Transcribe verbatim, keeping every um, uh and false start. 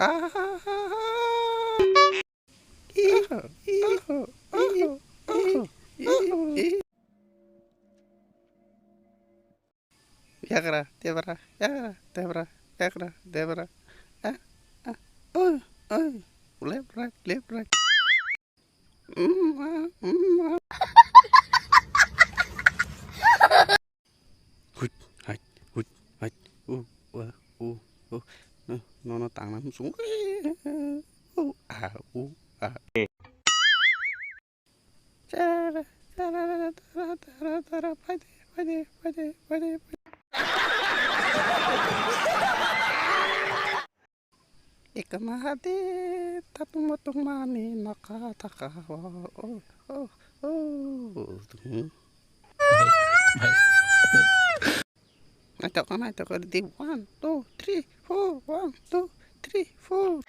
Ah. Yagra, debra, yagra, debra, yagra, debra. Ah, ah, oh, oh. Left, right, left, right. Mm, ah, mm, ah. Hut, hait, hut, hait. Uh, uh, uh, uh. No, no, no, tangna sung. Uh, ah, uh, ah. Tara, tara, tara, tara, tara, phaide, phaide, phaide, phaide, phaide. Ekana hade tatung matung mani nokha thaka. Oh, oh, oh, oh. Naitokna, naitokna, ready, one, two, three, four, one, two, three, four.